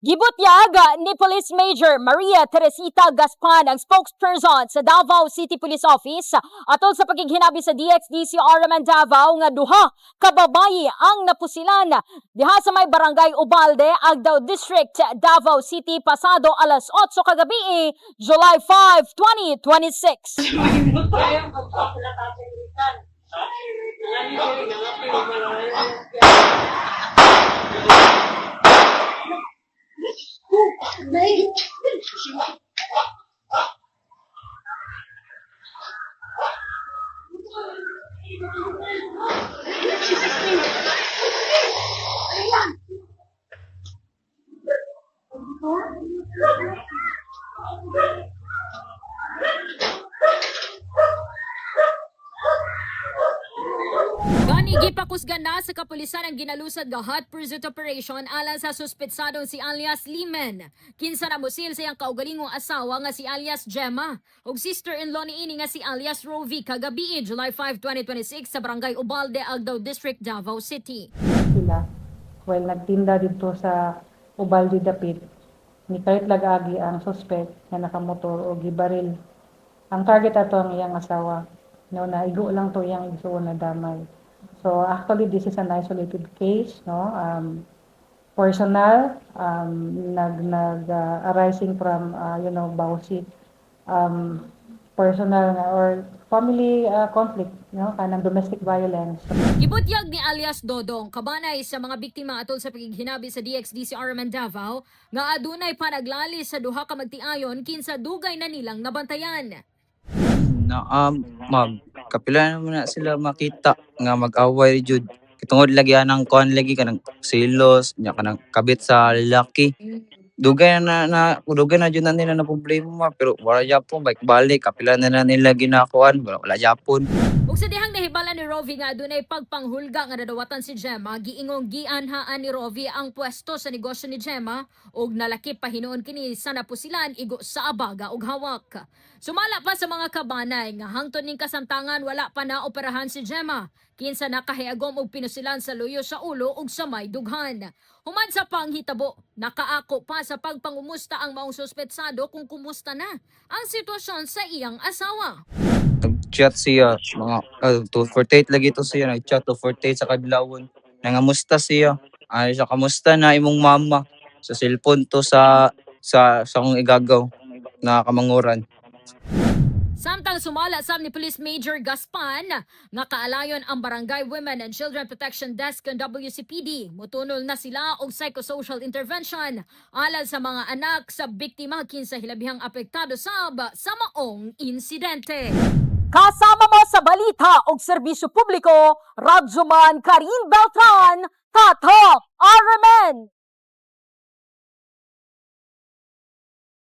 Gibutyag ni Police Major Maria Teresita Gaspan, ang spokesperson sa Davao City Police Office, atol sa pakighinabi sa DXDC RMN Davao nga duha ka babayi ang napusilan diha sa may Barangay Ubalde, Agdao District, Davao City pasado alas 8 kagabi, July 5, 2026. Gani gipakusgan na sa kapulisan ang ginalusad nga hot pursuit operation alang sa suspetsadong si alias Limen. Kinsa namusil sa iyang kaugalingong asawa nga si alias Gemma ug sister-in-law niini nga si alias Rovi kagabi, July 5, 2026 sa Barangay Ubalde, Agdao District, Davao City. Sila while nagtinda didto sa Ubalde dapit, nikalit lag-agi ang suspect nga nakamotor og gibaril. Ang target ato ang iyang asawa, no? Naigo lang to iyang igsuon na damay. So actually, this is an isolated case, no, personal, nag nag arising from bawsi, personal nga or family conflict, no, kanang domestic violence. Gibutyag ni alias Dodong, kabanay sa mga biktima, atol sa pakighinabi sa DXDC RMN Davao nga adunay panaglali sa duha ka magtiayon kinsa dugay na nilang nabantayan. Na ma'am, kapila naman na sila makita nga mag-away jud. Tungod lagi anang kuan, lagi kanang selos nya, kanang kabit sa lalaki. Dugay na na dugay na jud na nila na problema, pero wala gyapon balik balik kapila na na nila ginakuan, wala gyapon. Ug sa dihang nahibala ni Rovi nga adunay pagpanghulga nga nadawatan si Gemma, giingong gianhaan ni Rovi ang pwesto sa negosyo ni Gemma ug nalakip pa hinuon kini sa napusilan igo sa abaga ug hawak. Sumala pa sa mga kabanay nga hangtod ning kasamtangan wala pa na operahan si Gemma, kinsa nakahiagom og pinusilan sa luyo sa ulo ug sa may dughan. Human sa panghitabo, nakaako pa sa pagpangumusta ang maong suspetsado kung kumusta na ang sitwasyon sa iyang asawa. Nag-chat siya mga 2:48 lagi to siya nag-chat, 2:48 sa kadlawon. Nangamusta siya. Ay siya, "Kamusta na imong mama?" Sa cellphone to sa akong igagaw na kamanguran. Samtang sumala sab ni Police Major Gaspan nga kaalayon ang Barangay Women and Children Protection Desk ng WCPD. Mutunol na sila og psychosocial intervention alang sa mga anak sa biktima kinsa hilabihang apektado sab sa maong insidente. Kasama mo sa balita og serbisyo publiko, Radyoman Karin Beltran, Tatak!